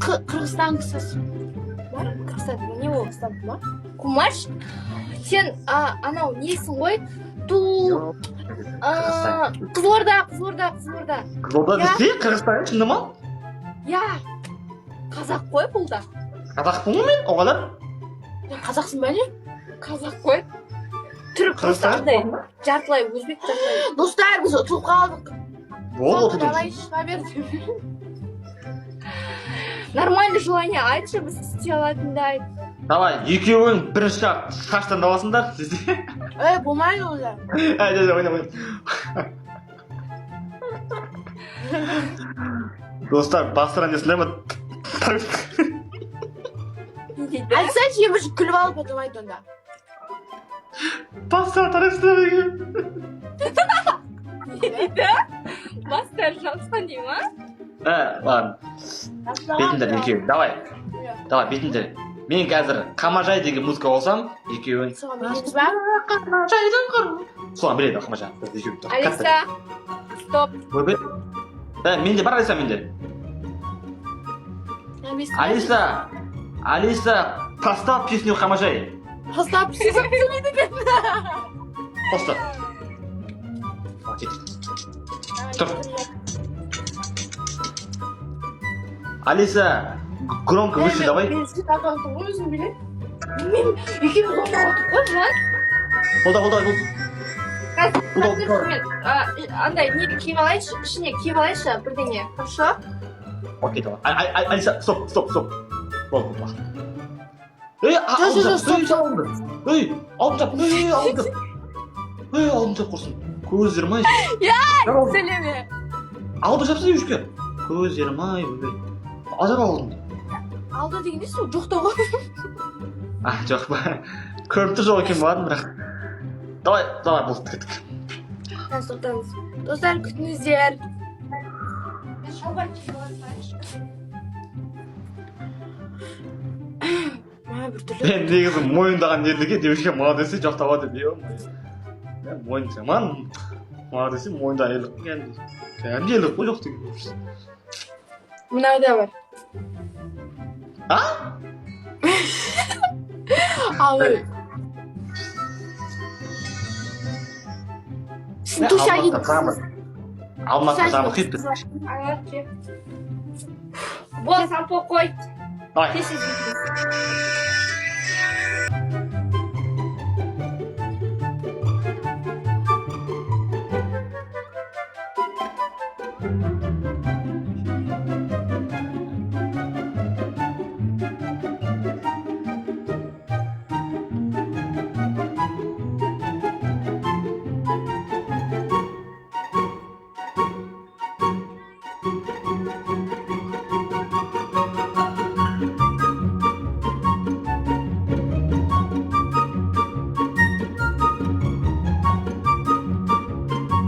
Қырғызстан кісісі. Қырғызстан не ол? Қырғызстан ма? Кумаш, сен анау несің ғой? Ту Қырғызстан. Қызылорда, Қызылорда, Қызылорда. Қызылорда Иә. Десе, Қырғызстан шынында ма? Иә. Қазақ қой бұл да. Қазақпын ғой мен, оғалар. Сен қазақсың ба, не? Қазақ қой. Түрі просто Қырғызстан? андай жартылай өзбек, жартылай. Достар, біз ұтылып қалдық. Болды, Соны ұтылдым. Давай, шыға бер. Нормальный желание айтшы, біз істей алатындай. Давай, екеуің бірінші шаштан аласыңдар. Ей, болмайды онда. Әй, жай, ойна, ойна. Достар, бастыран десіңдер ма? Не дейді? Айтсайшы, ең бірінші күліп алып, потом айт онда. Бастыран тарайсыңдар деген. Не дейді? Бастары жабысқан дей ма? Ә, ладно. Бетіңдер екеуің. Давай. Давай, бетіңдер. Мен қазір Қамажай деген музыка қосам, екеуің. Соған билейміз ба? Қамажайдың құры. Соған біледі Қамажай. Екеуің. Алиса, стоп. Ойбай. Ә, менде бар Алиса, менде. Алиса, Алиса, поставь песню Қамажай. Поставь, сөйлейді екен. Қосты. Тұр. Алиса, громко выше давай. Мен сен аккаунтың ғой, өзің биле. Мен екеуміз ойнап отырмық қой, Влад. Қолда, қолда, қолда. Қазір Қолда, қазір қолда. мен андай не киіп алайыншы, ішіне киіп алайыншы бірдеңе. Хорошо? Окей, давай. Алиса, стоп, стоп, стоп. Болды, болды. Ей, Жоқ, жоқ, алдым стоп, жап, алдым. Ей, алдым жап, ей, алдым жап. Ей, алдым жап құрсын. Көздерім ай. Сөйлеме. Алды жапса үшке. Көздерім ай, ойбай. Ажар алдым. Алды деген несі, ол жоқ та ғой. А, жоқ па. Көріп тұр, жоқ екен, бардым бірақ. Давай, давай, болды, кеттік. Қазір тоқтаңыз. Достар, күтіңіздер. Мен шалбар киіп алайыншы. Мә, біртүрлі. Мен негізі мойындаған ерліге девушка молодец, жоқ таба деп, е. Мен мойын жаман молодец, мойындаған ерлік қой кәдімгідей. Кәдімгідей ерлік қой жоқ деген. Мынау да бар. А? Ал ой. Сен туша Алматыда жаңбыр. Алматыда жаңбыр құйып тұр. Ана, ке. Бол, сампо қой. Давай. Тез, тез.